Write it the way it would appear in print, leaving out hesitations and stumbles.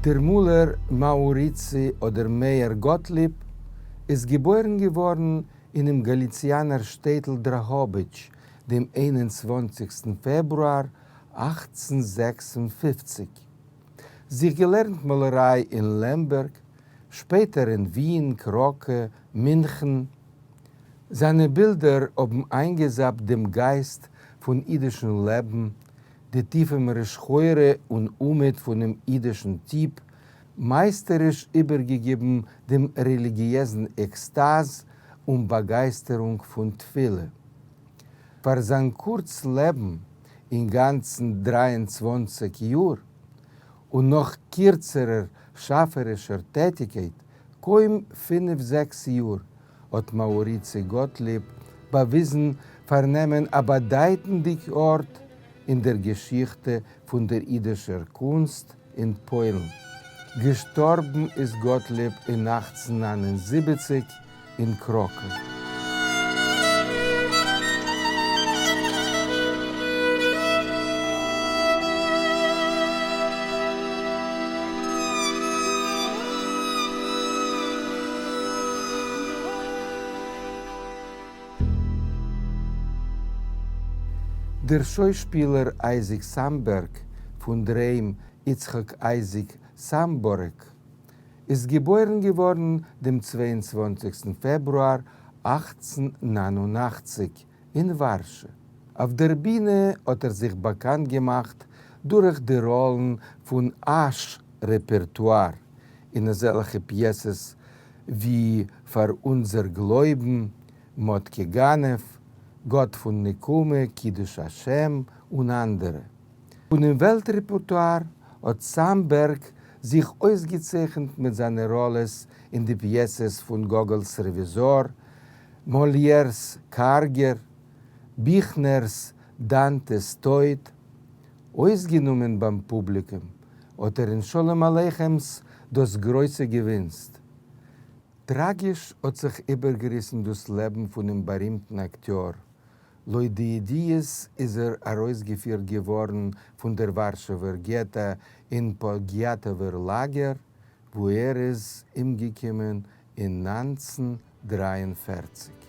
דער מאלער מאוריצי אדער מאיר גאטליב איז געבוירן געווארן אינעם גאליציאנער שטעטל דראהאביטש דעם 21סטן פעברואר 1856. זיך געלערנט מאלעריי אין לעמבערג, שפעטער אין ווין, קראקע, מינכן. זיינע בילדער האבן איינגעזאפט דעם גייסט פון אידישן לעבן, די טיפע מרה שחורה און אומעט פונעם אידישן טיפ, מייסטעריש איבערגעגעבן דעם רעליגיעזן עקסטאז און באגייסטערונג פון תפילה. פאר זיין קורץ לעבן, אינגאנצן 23 יאר, און נאך קירצערער שאפערישער טעטיקייט, קוים פינף-זעקס יאר, האט מאוריצי גאטליב באוויזן פארנעמען א באדייטנדיק ארט אין דער געשיכטע פון דער אידישער קונסט אין פוילן. געשטארבן איז גאטליב אין 1879 אין קראקע. דער שוישפילער אייזיק סאמבערג, פון דר'היים יצחק אייזיק סאמבארעק, איז געבוירן געווארן דעם 22סטן פעברואר 1889 אין ווארשע. אויף דער בינע האט ער זיך באקאנט געמאכט דורך די ראלן פון אש רעפערטואר אין אזעלכע פיעסעס ווי פאר אונדזער גלויבן, מאטקע גנב, גאט פון נקמה, קידוש השם און אנדערע. פונעם וועלט רעפערטואר האט סאמבערג זיך אויסגעצייכנט מיט זיינע ראלעס אין די פיעסעס פון גאגאל'ס רעוויזאר, מאליער'ס קארגער, ביכנער'ס דאנטע'ס טויט. אויסגענומען ביים פובליקום האט ער אין שלום עליכם'ס דאס גרויסע געווינסט. טראגיש האט זיך איבערגעריסן דאס לעבן פונעם בארימטן אקטיאר. לויט די ידיעות איז ער ארויסגעפירט געווארן פון דער ווארשעווער געטא אין פאגיאטאווער לאגער, וואו ער איז אומגעקומען אין 1943.